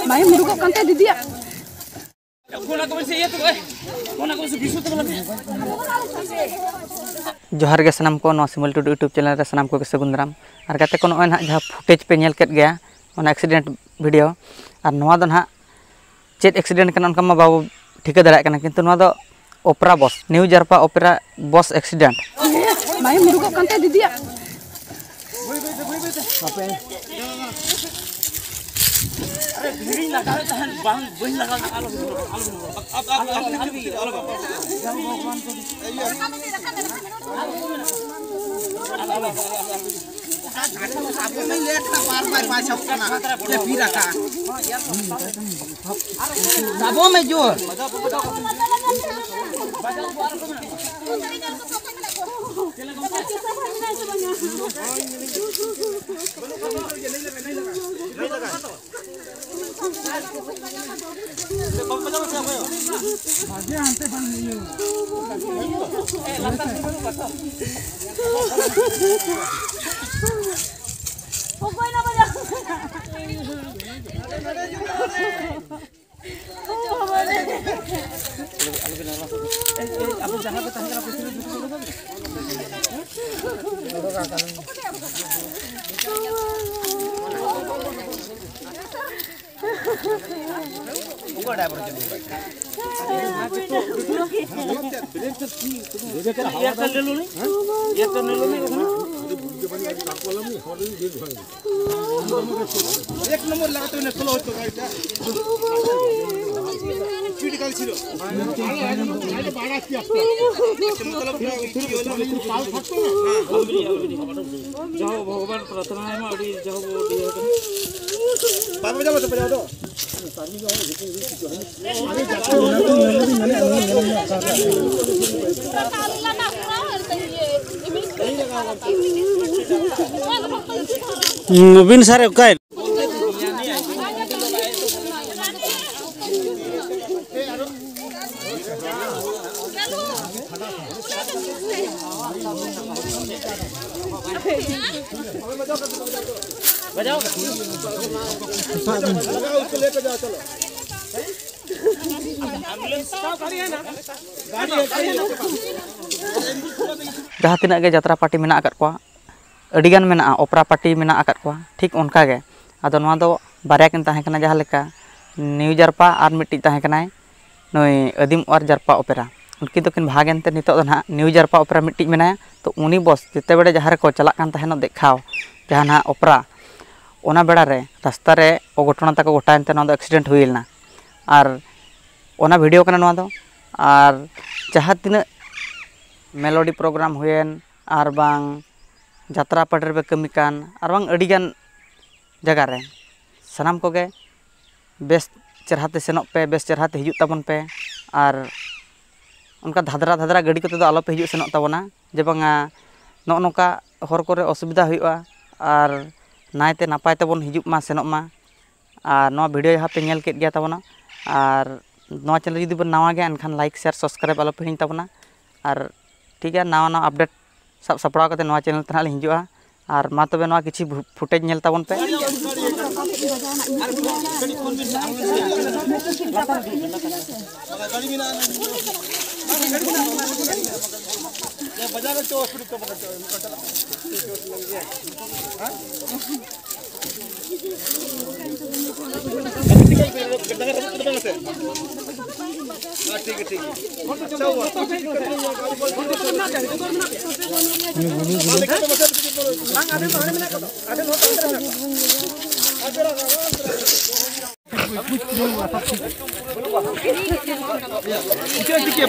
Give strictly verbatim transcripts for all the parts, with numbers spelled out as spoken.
ᱢᱟᱭᱟᱢ ᱩᱰᱩᱠᱚᱜ ᱠᱟᱱ ᱛᱟᱭᱟ ᱫᱤᱫᱤᱭᱟᱜ᱾ ᱡᱚᱦᱟᱨ ᱜᱮ ᱥᱟᱱᱟᱢ ᱠᱚ, ᱱᱚᱣᱟ ᱥᱤᱢᱚᱞ ᱴᱩᱰᱩ YouTube ᱪᱮᱱᱮᱞ ᱨᱮ ᱥᱟᱱᱟᱢ ᱠᱚᱜᱮ ᱥᱟᱹᱜᱩᱱ ᱫᱟᱨᱟᱢ᱾ ᱟᱨ ᱜᱟᱛᱮ ᱠᱚ, ᱱᱚᱜᱼᱚᱭ ᱱᱟᱦᱟᱜ ᱡᱟᱦᱟᱸ ᱯᱷᱩᱴᱮᱡᱽ ᱯᱮ ᱧᱮᱞ ᱠᱮᱫ ᱜᱮᱭᱟ, ᱚᱱᱟ ᱮᱠᱥᱤᱰᱮᱱᱴ ᱵᱷᱤᱰᱤᱭᱳ, ᱟᱨ ᱱᱚᱣᱟ ᱫᱚ ᱱᱟᱦᱟᱜ ᱪᱮᱫ ᱮᱠᱥᱤᱰᱮᱱᱴ ᱠᱟᱱᱟ ᱚᱱᱠᱟ ᱢᱟ ᱵᱟᱵᱚ ᱴᱷᱤᱠᱟᱹ ᱫᱟᱲᱮᱭᱟᱜ ᱠᱟᱱᱟ, ᱠᱤᱱᱛᱩ ᱱᱚᱣᱟ ᱫᱚ ᱚᱯᱮᱨᱟ ᱵᱚᱥ, ᱱᱤᱭᱩ ᱡᱟᱨᱯᱟ ᱚᱯᱮᱨᱟ ᱵᱚᱥ ᱮᱠᱥᱤᱰᱮᱱᱴ᱾ ᱢᱟᱭᱟᱢ ᱩᱰᱩᱠᱚᱜ ᱠᱟᱱ ᱛᱟᱭᱟ ᱫᱤᱫᱤᱭᱟᱜ᱾ ᱟᱵᱚ ᱢᱮ ᱡᱳᱨ᱾ এক নম্বর লাগাতে হলে ষোলো হতো গাড়িটা। স্পিড গাড়ি ছিল। গাড়িটা বাড়াচ্ছি আস্তে আস্তে। আচ্ছা, মতলব কি হলো? পাল থাকতো না? হ্যাঁ। যাও, ভগবান প্রার্থনা হয়, আমার ওই যাও, ও দিয়ে হবে। বাবা, যাও, বাবা, যাও। ᱱᱚᱵᱤᱱ ᱥᱟᱨ ᱚᱠᱟᱭ? ᱡᱟᱦᱟᱸ ᱛᱤᱱᱟᱹᱜ ᱜᱮ ᱡᱟᱛᱨᱟ ᱯᱟᱨᱴᱤ ᱢᱮᱱᱟᱜ ᱟᱠᱟᱫ ᱠᱚᱣᱟ, ᱟᱹᱰᱤᱜᱟᱱ ᱢᱮᱱᱟᱜᱼᱟ, ᱚᱯᱮᱨᱟ ᱯᱟᱨᱴᱤ ᱢᱮᱱᱟᱜ ᱟᱠᱟᱫ ᱠᱚᱣᱟ, ᱴᱷᱤᱠ ᱚᱱᱠᱟ ᱜᱮ᱾ ᱟᱫᱚ ᱱᱚᱣᱟ ᱫᱚ ᱵᱟᱨᱭᱟ ᱠᱤᱱ ᱛᱟᱦᱮᱸ ᱠᱟᱱᱟ, ᱡᱟᱦᱟᱸ ᱞᱮᱠᱟ ᱱᱤᱭᱩ ᱡᱟᱨᱯᱟ ᱟᱨ ᱢᱤᱫᱴᱤᱡ ᱛᱟᱦᱮᱸ ᱠᱟᱱᱟᱭ ᱱᱩᱭ ᱟᱹᱫᱤᱢ ᱚᱣᱟᱨ ᱡᱟᱨᱯᱟ ᱚᱯᱮᱨᱟ᱾ ᱩᱱᱠᱤᱱ ᱫᱚᱠᱤᱱ ᱵᱷᱟᱜᱽ ᱮᱱᱛᱮ ᱱᱤᱛᱚᱜ ᱫᱚ ᱱᱟᱦᱟᱜ ᱱᱤᱭᱩ ᱡᱟᱨᱯᱟ ᱚᱯᱮᱨᱟ ᱢᱤᱫᱴᱤᱡ ᱢᱮᱱᱟᱭᱟ᱾ ᱛᱚ ᱩᱱᱤ ᱵᱚᱥ ᱡᱮᱛᱮ ᱵᱮᱲᱮ ᱡᱟᱦᱟᱸ ᱨᱮᱠᱚ ᱪᱟᱞᱟᱜ ᱠᱟᱱ ᱛᱟᱦᱮᱱᱚᱜ ᱫᱮᱠᱷᱟᱣ, ᱡᱟᱦᱟᱸ ᱱᱟᱦᱟᱜ ᱚᱯᱮᱨᱟ, ᱚᱱᱟ ᱵᱮᱲᱟ ᱨᱮ ᱨᱟᱥᱛᱟ ᱨᱮ ᱚᱜᱷᱚᱴᱚᱱ ᱛᱟᱠᱚ ᱜᱷᱚᱴᱟᱣᱮᱱ ᱛᱮ ᱱᱚᱣᱟ ᱫᱚ ᱮᱠᱥᱤᱰᱮᱱᱴ ᱦᱩᱭ ᱞᱮᱱᱟ᱾ ᱟᱨ ᱚᱱᱟ ᱵᱷᱤᱰᱤᱭᱳ ᱠᱟᱱᱟ ᱱᱚᱣᱟ ᱫᱚ᱾ ᱟᱨ ᱡᱟᱦᱟᱸ ᱛᱤᱱᱟᱹᱜ ᱢᱮᱞᱳᱰᱤ ᱯᱨᱳᱜᱨᱟᱢ ᱦᱩᱭᱮᱱ, ᱟᱨ ᱵᱟᱝ ᱡᱟᱛᱨᱟ ᱯᱟᱴᱤ ᱨᱮᱯᱮ ᱠᱟᱹᱢᱤ ᱠᱟᱱ, ᱟᱨ ᱵᱟᱝ ᱟᱹᱰᱤᱜᱟᱱ ᱡᱟᱭᱜᱟ ᱨᱮ, ᱥᱟᱱᱟᱢ ᱠᱚᱜᱮ ᱵᱮᱥ ᱪᱮᱨᱦᱟ ᱛᱮ ᱥᱮᱱᱚᱜ ᱯᱮ, ᱵᱮᱥ ᱪᱮᱨᱦᱟ ᱛᱮ ᱦᱤᱡᱩᱜ ᱛᱟᱵᱚᱱ ᱯᱮ᱾ ᱟᱨ ᱚᱱᱠᱟ ᱫᱷᱟᱫᱽᱨᱟ ᱫᱷᱟᱫᱽᱨᱟ ᱜᱟᱹᱰᱤ ᱠᱚᱛᱮ ᱫᱚ ᱟᱞᱚ ᱯᱮ ᱦᱤᱡᱩᱜ ᱥᱮᱱᱚᱜ ᱛᱟᱵᱚᱱᱟ, ᱡᱮ ᱵᱟᱝᱟ ᱱᱚᱜᱼᱚ ᱱᱚᱝᱠᱟ ᱦᱚᱨ ᱠᱚᱨᱮ ᱚᱥᱩᱵᱤᱫᱷᱟ ᱦᱩᱭᱩᱜᱼᱟ᱾ ᱟᱨ ᱱᱟᱭᱛᱮ ᱱᱟᱯᱟᱭ ᱛᱮᱵᱚᱱ ᱦᱤᱡᱩᱜ ᱢᱟ, ᱥᱮᱱᱚᱜ ᱢᱟ᱾ ᱟᱨ ᱱᱚᱣᱟ ᱵᱷᱤᱰᱤᱭᱳ ᱡᱟᱦᱟᱸ ᱯᱮ ᱧᱮᱞ ᱠᱮᱫ ᱜᱮᱭᱟ ᱛᱟᱵᱚᱱᱟ, ᱟᱨ ᱱᱚᱣᱟ ᱪᱮᱱᱮᱞ ᱡᱩᱫᱤ ᱵᱚᱱ ᱱᱟᱣᱟ ᱜᱮᱭᱟ, ᱮᱱᱠᱷᱟᱱ ᱞᱟᱭᱤᱠ, ᱥᱮᱭᱟᱨ, ᱥᱟᱵᱥᱠᱨᱟᱭᱤᱵ ᱟᱞᱚ ᱯᱮ ᱦᱤᱲᱤᱧ ᱛᱟᱵᱚᱱᱟ᱾ ᱟᱨ ᱴᱷᱤᱠ ᱜᱮᱭᱟ, ᱱᱟᱣᱟ ᱱᱟᱣᱟ ᱟᱯᱰᱮᱴ ᱥᱟᱵ ᱥᱟᱯᱲᱟᱣ ᱠᱟᱛᱮ ᱱᱚᱣᱟ ᱪᱮᱱᱮᱞ ᱛᱮ ᱱᱟᱦᱟᱜ ᱞᱤᱧ ᱦᱤᱡᱩᱜᱼᱟ᱾ ᱟᱨ ᱢᱟ ᱛᱚᱵᱮ ᱱᱚᱣᱟ ᱠᱤᱪᱷᱩ ᱯᱷᱩᱴᱮᱡᱽ ᱧᱮᱞ ᱛᱟᱵᱚᱱ ᱯᱮ᱾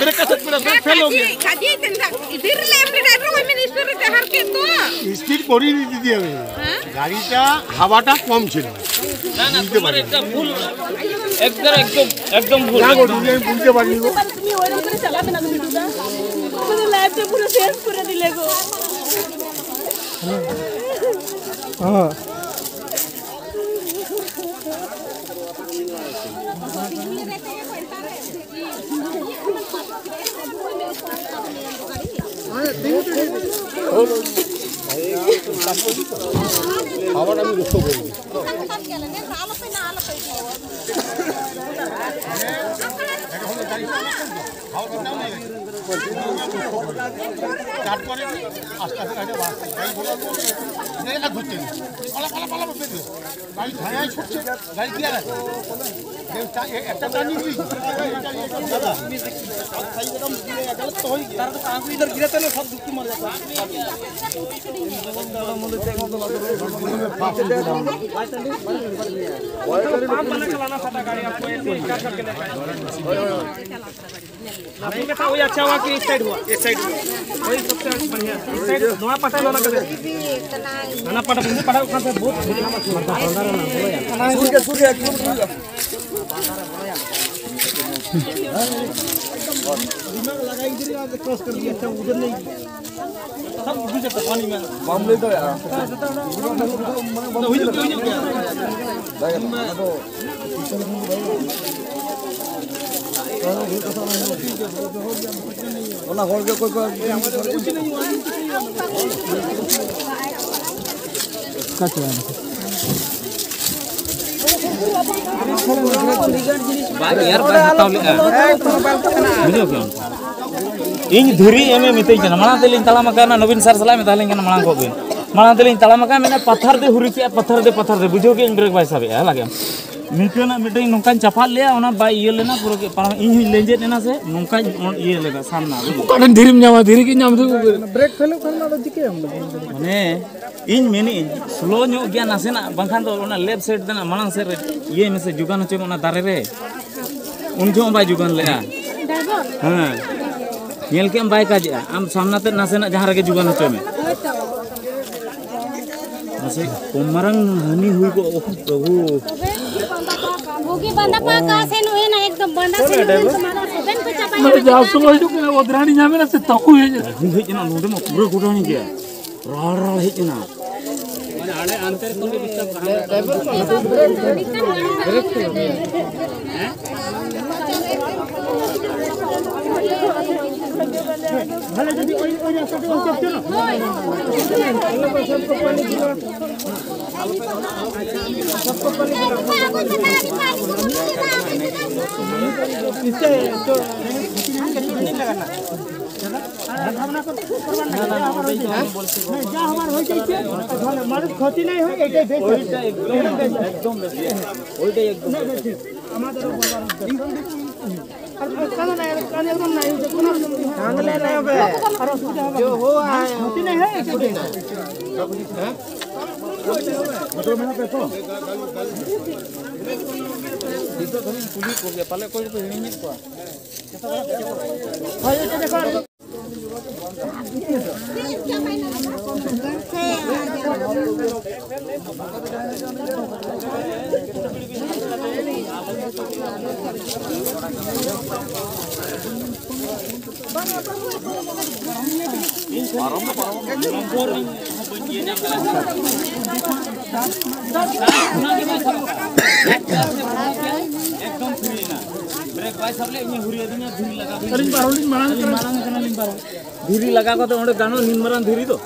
ব্রেক কাছে পুরো ব্রেক ফেল হয়ে গেছে। কাজেই তেন্দা, ইদির লে এমনি ড্রাইভার ওই মিনিস্টার কে হার কে তো। স্পিড করি দিদি আমি। হ্যাঁ? গাড়িটা হাওয়াটা কম ছিল। না, না, বুঝতে তোমার পারিনি। একটা ভুল। একদম, একদম, একদম ভুল। না গো, দিদি, আমি বুঝতে পারিনি গো। তুমি ওইরকম করে চালাবে না তুমি, দাদা। আমাদের লাইফটা পুরো শেষ করে দিলে গো। হ্যাঁ। আবার আমি লক্ষ্য করি। তারপরে আস্তে আস্তে গাড়ি বাড়াচ্ছে। গাড়ি ঘোড়া বলতে নেই। পালা, পালা, পালা, বেরিয়ে। গাড়ি ছায়ায় ছুটছে, গাড়ি কি আর আছে? এই টা-, এ-, একটা টার্নিং হয়ে গেছে। দাদা, সাইড একদম ঘুরে গেল তো হয়ে গেল। তারা তো কাকু ইধার গিরাতে না, সব দুঃখ মার যাচ্ছে। पाँच वाला चलाना था गाड़ी आपको, एक, दो, चार करके लेके आए। आपको क्या था, वही अच्छा हुआ कि इस साइड हुआ? इस साइड हुआ। वही सबसे बढ़िया। इस साइड नोड़ा पटा, नोड़ा कदे। नोड़ा पटा, नोड़ा पटा, वहाँ से बहुत दिमाग लगाई इधर ही, क्रॉस कर दिया, अच्छा, उधर नहीं। ᱵᱟᱢ ᱞᱟᱹᱭ ᱫᱟᱲᱮᱭᱟᱜᱼᱟ᱾ ᱚᱱᱟ ᱦᱚᱲ ᱜᱮ ᱚᱠᱚᱭ ᱠᱚ ᱵᱟᱭ ᱮᱭᱟᱨ ᱵᱟᱭ ᱦᱟᱛᱟᱣ ᱞᱮᱫᱼᱟ᱾ ᱵᱩᱡᱷᱟᱹᱣ ᱠᱮᱜᱼᱟᱢ? ᱤᱧ ᱫᱷᱤᱨᱤ ᱮᱢᱮ ᱢᱤᱛᱟᱹᱧ ᱠᱟᱱᱟ, ᱢᱟᱲᱟᱝ ᱛᱮᱞᱤᱧ ᱛᱟᱲᱟᱢ ᱟᱠᱟᱱᱟ, ᱱᱚᱵᱤᱱ ᱥᱟᱨ ᱥᱟᱞᱟᱜ ᱢᱮᱛᱟ ᱞᱤᱧ ᱠᱟᱱᱟ, ᱢᱟᱲᱟᱝ ᱠᱚᱜ ᱵᱤᱱ᱾ ᱢᱟᱲᱟᱝ ᱛᱮᱞᱤᱧ ᱛᱟᱲᱟᱢ ᱟᱠᱟᱱᱟ, ᱢᱮᱱᱟ ᱯᱟᱛᱷᱟᱨ ᱫᱮ ᱦᱩᱨᱤ ᱠᱮᱜᱼᱟ, ᱯᱟᱛᱷᱟᱨ ᱫᱮ, ᱯᱟᱛᱷᱟᱨ ᱫᱮ, ᱵᱩᱡᱷᱟᱹᱣ ᱠᱮᱜᱼᱟᱹᱧ, ᱵᱨᱮᱠ ᱵᱟᱭ ᱥᱟᱵᱮᱜᱼᱟ, ᱦᱮᱸ ᱞᱟᱜᱮ᱾ ᱱᱤᱝᱠᱟᱹᱱᱟᱜ ᱢᱤᱫᱴᱮᱱ ᱱᱚᱝᱠᱟᱧ ᱪᱟᱯᱟᱫ ᱞᱮᱜᱼᱟ, ᱚᱱᱟ ᱵᱟᱭ ᱤᱭᱟᱹ ᱞᱮᱱᱟ, ᱯᱩᱨᱟᱹ ᱜᱮ ᱯᱟᱨᱚᱢ, ᱤᱧ ᱦᱚᱸᱧ ᱞᱮᱸᱡᱮᱫ ᱮᱱᱟ ᱥᱮ, ᱱᱚᱝᱠᱟᱧ ᱤᱭᱟᱹ ᱞᱮᱫᱟ ᱥᱟᱢᱱᱟ, ᱵᱩᱡᱷᱟᱹᱣ᱾ ᱚᱠᱟ ᱴᱷᱮᱱ ᱫᱷᱤᱨᱤᱢ ᱧᱟᱢᱟ? ᱫᱷᱤᱨᱤ ᱜᱮ ᱧᱟᱢ ᱫᱷᱤᱨᱤ᱾ ᱵᱨᱮᱠ ᱯᱷᱮᱞ ᱠᱷᱟᱱ ᱢᱟ ᱟᱫᱚ ᱪᱤᱠᱟᱹᱭᱟᱢ? ᱢᱟᱱᱮ, ᱤᱧ ᱢᱮᱱᱮᱫ ᱟᱹᱧ, ᱥᱞᱳ ᱧᱚᱜ ᱜᱮᱭᱟ ᱱᱟᱥᱮᱱᱟᱜ, ᱵᱟᱝᱠᱷᱟᱱ ᱫᱚ ᱚᱱᱟ ᱞᱮᱯᱷᱴ ᱥᱟᱭᱤᱰ ᱨᱮᱱᱟᱜ ᱢᱟᱲᱟᱝ ᱥᱮᱫ ᱨᱮ ᱤᱭᱟᱹᱭ ᱢᱮᱥᱮ, ᱡᱳᱜᱟᱱ ᱦᱚᱪᱚᱭ ᱢᱮ ᱚᱱᱟ ᱫᱟᱨᱮ ᱨᱮ᱾ ᱩᱱ ᱡᱚᱦᱚᱜ ᱵᱟᱭ ᱡᱳᱜᱟᱱ ᱞᱮᱜᱼᱟ᱾ ᱦᱮᱸ, ᱧᱮᱞ ᱠᱮᱜ ᱟᱢ ᱵᱟᱭ ᱠᱟᱡᱮᱜᱼᱟ᱾ ᱟᱢ ᱥᱟᱢᱱᱟ ᱛᱮ ᱱᱟᱥᱮᱱᱟᱜ ᱡᱟᱦᱟᱸ ᱨᱮᱜᱮ ᱡᱳᱜᱟᱱ ᱦᱚᱪᱚᱭ ᱢᱮ᱾ ᱢᱟᱥᱮ ᱠᱚᱢ ᱢᱟᱨᱟᱝ ᱦᱟᱹᱱᱤ ᱦᱩᱭ ᱠᱚᱜ, ᱳᱦ ᱯᱨᱚᱵᱷᱩ᱾ ᱵᱩᱜᱤ ᱵᱟᱸᱫᱟ ᱯᱟᱠᱟ ᱥᱮᱱ ᱦᱩᱭᱱᱟ, ᱮᱠᱫᱚᱢ ᱵᱟᱸᱫᱟ ᱥᱮᱱ ᱦᱩᱭᱱᱟ, ᱛᱚ ᱢᱟᱨᱟᱝ ᱥᱮᱵᱮᱱ ᱠᱚ ᱪᱟᱵᱟᱭᱮᱱᱟ᱾ ᱢᱟᱱᱮ ᱡᱟᱦᱟᱸ ᱥᱚᱢᱚᱭ ᱦᱤᱡᱩᱜ ᱠᱟᱱᱟ, ᱚᱫᱽᱨᱟᱱᱤ ᱧᱟᱢᱮᱱᱟ ᱥᱮ ᱛᱟᱹᱠᱩ ᱦᱮᱡ ᱮᱱᱟ᱾ ᱛᱟᱹᱠᱩ ᱦᱮᱡ ᱮᱱᱟ, ᱱᱚᱰᱮ ᱢᱟ ᱯᱩᱨᱟᱹ ᱜᱚᱰᱟᱝ ᱜᱮᱭᱟ᱾ ᱨᱟᱲ ᱨᱟᱲ ᱦᱮᱡ ᱮᱱᱟ᱾ ᱢᱟᱱᱮ ᱟᱞᱮ ᱟᱱᱛᱮ ᱨᱮ ᱠᱷᱚᱱ ᱜᱮ ᱰᱤᱥᱴᱟᱨᱵ ᱠᱟᱱᱟ᱾ ᱵᱷᱟᱞᱮ ᱡᱩᱫᱤ ᱳᱭ, ᱳᱭ ᱨᱟᱥᱛᱟ ᱛᱮ ᱵᱟᱝ ᱪᱟᱞᱟᱜ ᱠᱟᱱᱟ᱾ इससे तो नहीं लगाना। भावना को ऊपर मत लगा, जा हमार हो जाइए। नहीं, जा हमार हो जाइए। मानुष क्षति नहीं हो, एटाई बेस। ওইটা একদম, একদম বেশি। ওইটাই একদম। नहीं, नहीं, ठीक। আমাদেরও বাবার উদ্দেশ্য। আর কাঁদো না, কাঁদলে একদম নাই, ওই যে কোনো কাঁদলে নাই হবে। আর অসুবিধা হবে না। जो हो आए ক্ষতি নেই হয়, এটাই বেস। হ্যাঁ? ᱱᱤᱛᱚᱜ ᱫᱷᱟᱹᱵᱤᱡ ᱠᱩᱞᱤ ᱠᱚᱜᱮ, ᱯᱟᱞᱮ ᱚᱠᱚᱭ ᱠᱚᱠᱚ ᱦᱤᱲᱤᱧᱮᱫ ᱠᱚᱣᱟ᱾ ᱦᱳᱭ, ᱮᱴᱟᱜ ᱡᱚᱠᱷᱚᱱ ᱮᱠᱫᱚᱢ ᱯᱷᱨᱤ ᱮᱱᱟ᱾ ᱵᱨᱮᱠ ᱵᱟᱭ ᱥᱟᱵ ᱞᱮᱫ, ᱤᱧᱮ ᱦᱩᱨᱤ ᱟᱹᱫᱤᱧᱟ, ᱫᱷᱤᱨᱤ ᱞᱟᱜᱟ ᱦᱩᱭ ᱟᱹᱞᱤᱧ ᱵᱟᱨ ᱦᱚᱲ ᱞᱤᱧ ᱢᱟᱲᱟᱝ ᱟᱹᱞᱤᱧ ᱠᱟᱱᱟ᱾ ᱢᱟᱲᱟᱝ ᱠᱟᱱᱟᱞᱤᱧ ᱵᱟᱨ ᱦᱚᱲ᱾ ᱫᱷᱤᱨᱤ ᱞᱟᱜᱟ ᱠᱟᱛᱮ ᱚᱸᱰᱮ ᱜᱟᱱᱚᱜ ᱱᱤᱱ ᱢᱟᱨᱟᱝ ᱫᱷᱤᱨᱤ ᱫᱚ?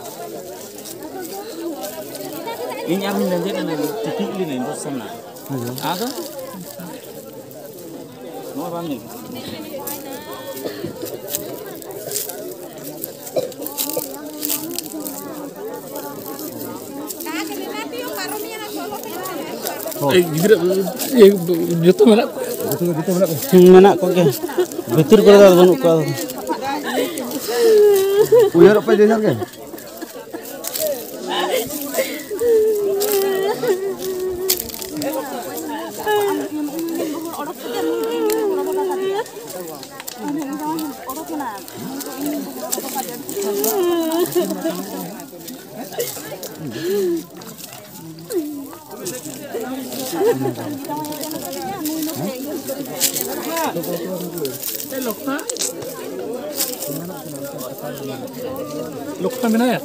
ᱤᱧ ᱟᱨᱦᱚᱸᱧ ᱞᱮᱸᱡᱮᱫ ᱮᱱᱟ, ᱴᱤᱴᱤᱡ ᱞᱤᱱᱟᱹᱧ ᱫᱚᱥ ᱥᱟᱢᱱᱟ᱾ ᱟᱫᱚ ᱱᱚᱣᱟ ᱵᱟᱝ ᱧᱮᱞ᱾ ᱮᱭ ᱜᱤᱫᱽᱨᱟᱹ, ᱮᱭ ᱡᱚᱛᱚ ᱢᱮᱱᱟᱜ ᱠᱚᱣᱟ? ᱡᱚᱛᱚ, ᱡᱚᱛᱚ ᱢᱮᱱᱟᱜ ᱠᱚᱣᱟ? ᱦᱩᱸ, ᱢᱮᱱᱟᱜ ᱠᱚᱜᱮᱭᱟ᱾ ᱵᱷᱤᱛᱤᱨ ᱠᱚᱨᱮ ᱫᱚ ᱵᱟᱹᱱᱩᱜ ᱠᱚᱣᱟ᱾ ᱩᱭᱦᱟᱹᱨᱚᱜ ᱯᱮ ᱡᱮ ᱡᱟᱨ ᱜᱮ᱾ ᱞᱚᱠᱷᱟ ᱢᱮᱱᱟᱭᱟ?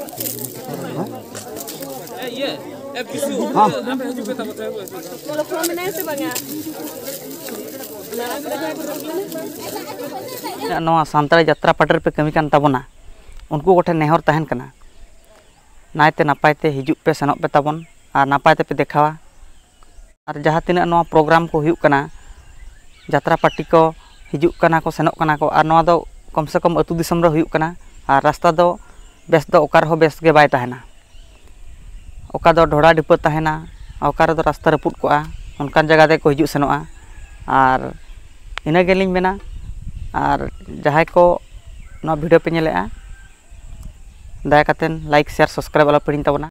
ᱱᱚᱣᱟ ᱥᱟᱱᱛᱟᱲᱤ ᱡᱟᱛᱨᱟ ᱯᱟᱴᱤ ᱨᱮᱯᱮ ᱠᱟᱹᱢᱤ ᱠᱟᱱ ᱛᱟᱵᱚᱱᱟ, ᱩᱱᱠᱩ ᱠᱚᱴᱷᱮᱱ ᱱᱮᱦᱚᱨ ᱛᱟᱦᱮᱱ ᱠᱟᱱᱟ, ᱱᱟᱭᱛᱮ ᱱᱟᱯᱟᱭ ᱛᱮ ᱦᱤᱡᱩᱜ ᱯᱮ, ᱥᱮᱱᱚᱜ ᱯᱮ ᱛᱟᱵᱚᱱ᱾ ᱟᱨ ᱱᱟᱯᱟᱭ ᱛᱮᱯᱮ ᱫᱮᱠᱷᱟᱣᱟ᱾ ᱟᱨ ᱡᱟᱦᱟᱸ ᱛᱤᱱᱟᱹᱜ ᱱᱚᱣᱟ ᱯᱨᱳᱜᱨᱟᱢ ᱠᱚ ᱦᱩᱭᱩᱜ ᱠᱟᱱᱟ, ᱡᱟᱛᱨᱟ ᱯᱟᱨᱴᱤ ᱠᱚ ᱦᱤᱡᱩᱜ ᱠᱟᱱᱟ ᱠᱚ, ᱥᱮᱱᱚᱜ ᱠᱟᱱᱟ ᱠᱚ, ᱟᱨ ᱱᱚᱣᱟ ᱫᱚ ᱠᱚᱢ ᱥᱮ ᱠᱚᱢ ᱟᱹᱛᱩ ᱫᱤᱥᱚᱢ ᱨᱮ ᱦᱩᱭᱩᱜ ᱠᱟᱱᱟ᱾ ᱟᱨ ᱨᱟᱥᱛᱟ ᱫᱚ ᱵᱮᱥ ᱫᱚ ᱚᱠᱟ ᱨᱮᱦᱚᱸ ᱵᱮᱥ ᱜᱮ ᱵᱟᱭ ᱛᱟᱦᱮᱱᱟ᱾ ᱚᱠᱟ ᱫᱚ ᱰᱷᱚᱲᱟ ᱰᱷᱤᱯᱟᱹ ᱛᱟᱦᱮᱱᱟ, ᱚᱠᱟ ᱨᱮᱫᱚ ᱨᱟᱥᱛᱟ ᱨᱟᱹᱯᱩᱫ ᱠᱚᱜᱼᱟ, ᱚᱱᱠᱟᱱ ᱡᱟᱭᱜᱟ ᱛᱮᱠᱚ ᱦᱤᱡᱩᱜ ᱥᱮᱱᱚᱜᱼᱟ᱾ ᱟᱨ ᱤᱱᱟᱹ ᱜᱮᱞᱤᱧ ᱢᱮᱱᱟ᱾ ᱟᱨ ᱡᱟᱦᱟᱸᱭ ᱠᱚ ᱱᱚᱣᱟ ᱵᱷᱤᱰᱤᱭᱳ ᱯᱮ ᱧᱮᱞᱮᱫᱼᱟ, ᱫᱟᱭᱟ ᱠᱟᱛᱮᱫ ᱞᱟᱭᱤᱠ, ᱥᱮᱭᱟᱨ, ᱥᱟᱵᱥᱠᱨᱟᱭᱤᱵ ᱟᱞᱚ ᱯᱮ ᱦᱤᱲᱤᱧ ᱛᱟᱵᱚᱱᱟ᱾